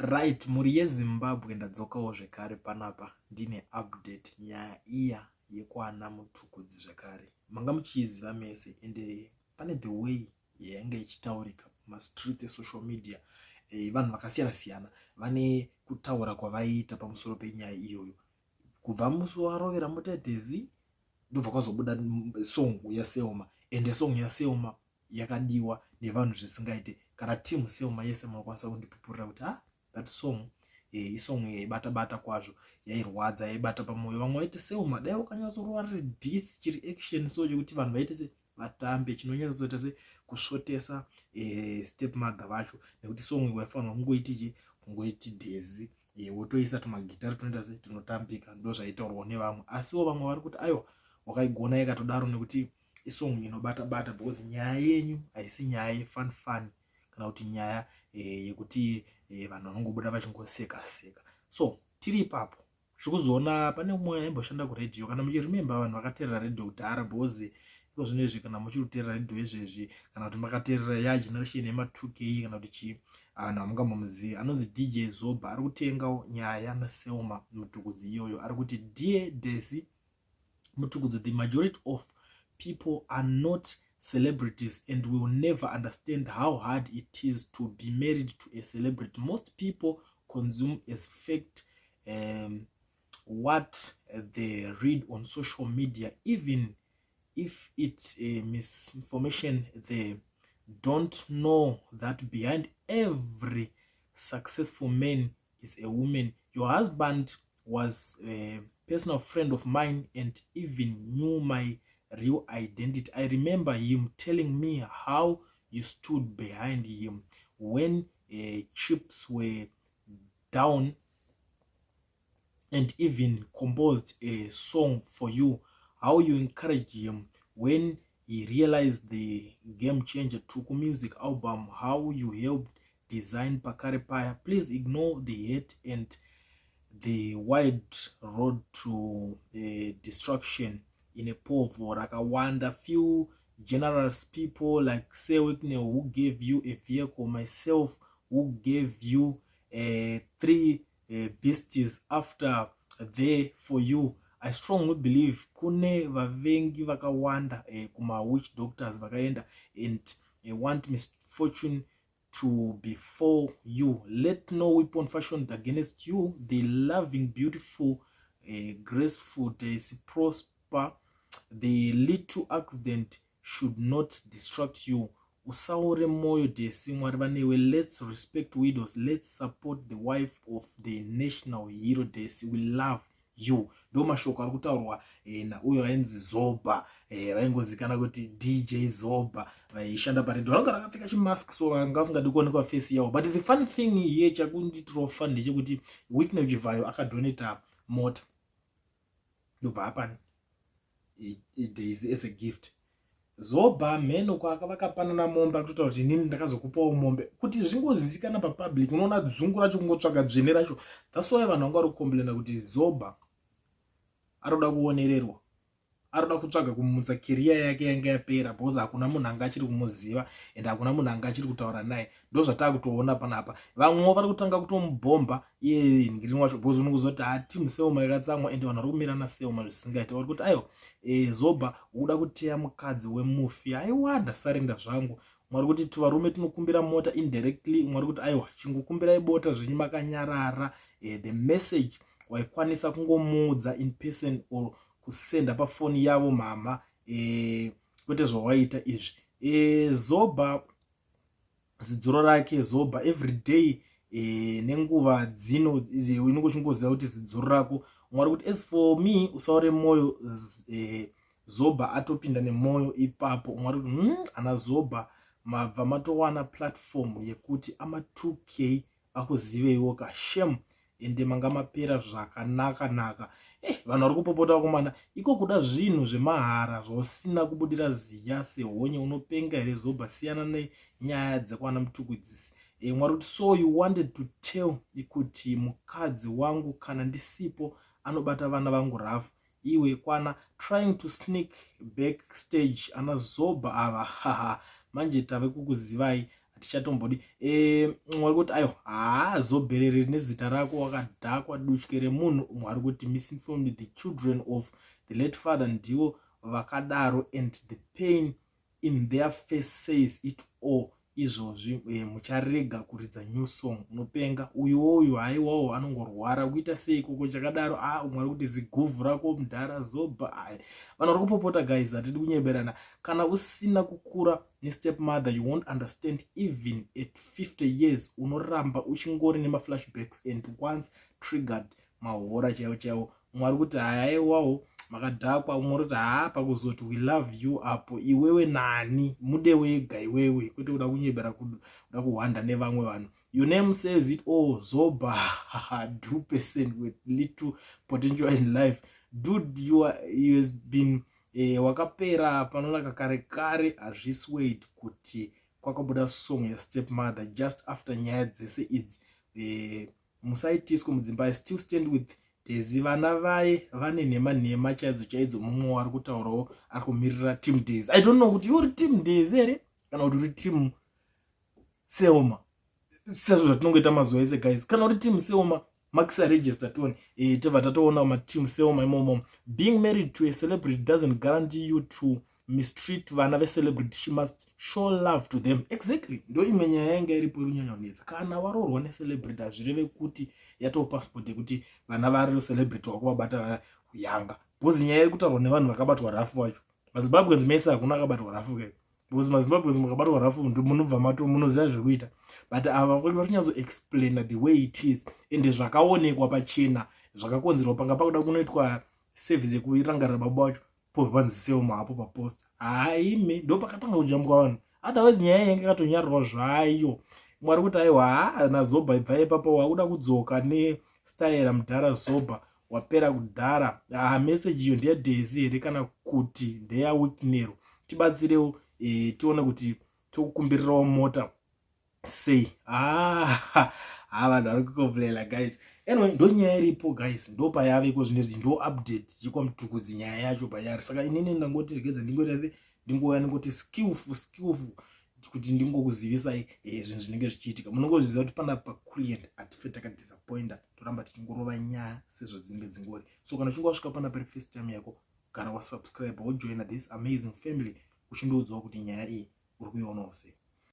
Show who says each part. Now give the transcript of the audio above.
Speaker 1: Right, mhuri yeZimbabwe, ndadzokawo zvekare panapa ndine update, nyaya iya yekwana Mutukudzi zvekare. Manga muchiiziva mese, ende pane the way yainge ichitaurika mumastreets esocial media. Vanhu vakasiyana siyana vane kutaura kwavaiita pamusoro penyaya iyoyo. Kubva musi warovera mota Daisy, ndobva kwazobuda song yaSelma, ende song yaSelma yakadiwa nevanhu zvisingaite. Kana team Selma yese munokwanisa kundipupurira kuti ha, that song, isong yaibata bata kwazvo, yairwadza, yaibata pamwoyo. Vamwe vaiti, "Selma, dai wakanyatsorova riri diss, chiri action so chekuti vanhu vaite se vatambe, chinonyatsoita se kusvotesa step mother vacho, nekuti song waifanirwa kungoiti chi kungoiti Daisy, wotoisa tumagitari tunoita se tunotambika." Ndo zvaitaurwa nevamwe, asiwo vamwe vari kuti, "Aiwa, wakaigona yakatodaro, nekuti isong inobata bata, because nyaya yenyu haisi nyaya yefun fun kana kuti nyaya yekuti vanhu vanongobuda vachingoseka seka." So tiri ipapo, tiri kuzoona pane umwe aimboshanda kuredhiyo, kana muchiremember, vanhu vakateerera redhiyo kudhara, because iko zvino izvi kana muchiri kuteerera redhiyo izvezvi, kana kuti makateerera yageneration yema2K kana kuti chii, vanhu hamungambomuzivi. Anonzi DJ Zoba, ari kutengawo nyaya naSelma Mutukudzi iyoyo. Ari kuti, "Dear Daisy Mutukudzi, the majority of people are not celebrities and will never understand how hard it is to be married to a celebrity. Most people consume as fact what they read on social media, even if it's a misinformation. They don't know that behind every successful man is a woman. Your husband was a personal friend of mine and even knew my real identity. I remember him telling me how you stood behind him when chips were down and even composed a song for you, how you encouraged him when he realized the Game Changer Tuku Music album, how you helped design Pakare Paya. Please ignore the hate and the wide road to destruction in a povo rakawanda. Few generous people like Sir Wicknell, who gave you a vehicle, myself, who gave you three beasties after there for you. I strongly believe kune vavengi vakawanda, kuma-witch doctors vakaenda and want misfortune to befall you. Let no weapon fashioned against you, the loving, beautiful, graceful Daisy, prosper. The little accident should not distract you. Usaure mwoyo Daisy, Mwari vanewe. Let's respect widows. Let's support the wife of the national hero. Daisy, we love you." Ndo mashoko ari kutaurwa nauyo ainzi Zoba, vaingozikana kuti DJ Zoba, vaishanda paredhiyo. Vanogara vakapfeka chimask, so vanga vasingadi kuonekwa face yavo. But the funny thing here, chakundiitirawo fun, ndechekuti Wicknell Chivayo akadonata mota, ndobva apani Daisy as a gift. Zoba mheno kwaka vakapanana mombe, akutotaura kuti, "Inini ndakazokupawo mombe," kuti zvingozikana papublic. Unoona dzungu racho, kungotsvaga dzvene racho. That's why vanhu vanga vari kucomplaina kuti Zoba ari kuda kuonererwa, ari kuda kutsvaga kumutsa career yake yanga yapera, because hakuna munhu anga achiri kumuziva and hakuna munhu anga achiri kutaura naye. Ndo zvataa kutoona panapa. Vamwewo vari kutanga kutomubhomba iye ngirini wacho, because unongozoti ha, team Selma yakatsamwa, ende vanhu vari kumira naSelma zvisingaiti. Vari kuti, "Aiwa, Zoba ukuda kuteya mukadzi wemufi." Aiwa, ndasarenda zvangu. Mwari kuti tuvarume tinokumbira mota indirectly. Mwari kuti, "Aiwa, chingokumbirai bota zvenyu makanyarara." The message waikwanisa kungomuudza in person or kusenda pafoni yavo mama, kwete zvawaita izvi. Zoba zidzoro rake Zoba everyday, nenguva dzino unenge uchingoziva kuti zidzoro rako. Mwari kuti, "As for me, usaure mwoyo." Zoba atopinda nemwoyo ipapo. Mwari kuti, ana Zoba mabva matowana platform yekuti ama2K akuziveiwo kashem, ende manga mapera zvakanaka naka. Vanhu vari kupopota vakomana, iko kuda zvinhu zvemahara zvausina kubudira ziya sehonye. Unopenga here Zobha? Siyana nenyaya dzekwana Mutukudzisi. Mwari kuti, "So you wanted to tell kuti mukadzi wangu kana ndisipo anobata vana vangu rafu? Iwe kwana, trying to sneak back stage. Ana Zobha ava, haha, manje tave kukuzivai." Hatichatombodi. Mwari kuti aiwa, haa, zobherere nezita rako, wakadhakwa, dutye remunhu. Mwari kuti misinformed, the children of the late father ndivo vakadaro and the pain in their face says it all. Izvozvi mucharega kuridza new song. Unopenga uyuwo uyu, haiwawo, anongorwara kuita sei koko chakadaro? A, umwe ari kuti ziguvhu rako mudhara zobha. Ai, vanhu vari kupopota guys, hatidi kunyeberana. Kana usina kukura nestep mother, you won't understand. Even at 50 years unoramba uchingori nemaflashbacks and once triggered, mahora chaiwo chaiwo. Mumwe ari kuti haiwawo, makadhakwa. Umwe uri kuti haa, pakuzoti "we love you" apo, iwewe nani mude wega iwewe, kwete kuda kunyebera, kuda kuhwanda nevamwe vanhu. Your name says it all, zoba do person with little potential in life. Dude, you has been wakapera panonaka kare kare. Hazvisi wait kuti kwakabuda song yastep mother just after nyaya dzese idzi. Musaitiswe mudzimba. I still stand with Daisy. Vana vaye vane nhema, nhema chaidzo chaidzo. Mumwe wari kutaurawo ari kumirira team Daisy. I don't know kuti uri team Daisy here kana kuti uri team Seoma, sezvo zvatinongoita mazuva ese guys. Kana uri team Seoma, makisa register tone. Tobva tatoona mateam Seoma imomo. Being married to a celebrity doesn't guarantee you to mistreat vana vecelebrity. She must show love to them. Exactly, ndo imwe nyaya yanga iripo iri kunyanya kunetsa. Kana waroorwa necelebrity, hazvireve kuti yatoo passport yekuti vana vari celebrity wakuvabata kuyanga, because nyaya iri kutaurwa nevanhu vakabatwa rafu vacho, maZimbabweans mese hakuna akabatwa rafu ke, because maZimbabweans mukabatwa rafu munobva mato munoziva zvekuita. But ava vari kunyatsoexplaina the way it is, ende zvakaonekwa pachena zvakakonzerwa panga pakuda kunoitwa service yekurangarira baba vacho, panzisewo mahapo paposta. Haime, ndo pakatanga kujambuka vanhu. Otherwise nyaya yange yakatonyararwa zvayo. Mwari kuti aiwa, haa, nazobha ibva ipapo, wakuda kudzoka nestaira mudhara zobha wapera kudhara. Ha, meseji iyo ndeyaDaisy here kana kuti ndeyaWicknero? Tibatsirewo, tione kuti tokukumbirirawo mota sei. Ah, ha, vanhu vari kucomplaina guys. Anyway, ndo nyaya iripo guys, ndo payaveko zvinezvi, ndo update yekwaMutukudzi, nyaya yacho payari. Saka inini ndangoti regedza ndingoita se ndingouya ndingoti skillful skillful kuti ndingokuzivisai zvinhu zvinenge zvichiitika. Munongozviziva kuti pana paclient hatife takadisappointa, toramba tichingorova nyaya sezvadzinenge dzingori. So kana uchinge wasvika pana pari first time yako, gara wasubscribe, wojoina this amazing family, uchindoudzawo kuti nyaya iyi uri kuionawo sei.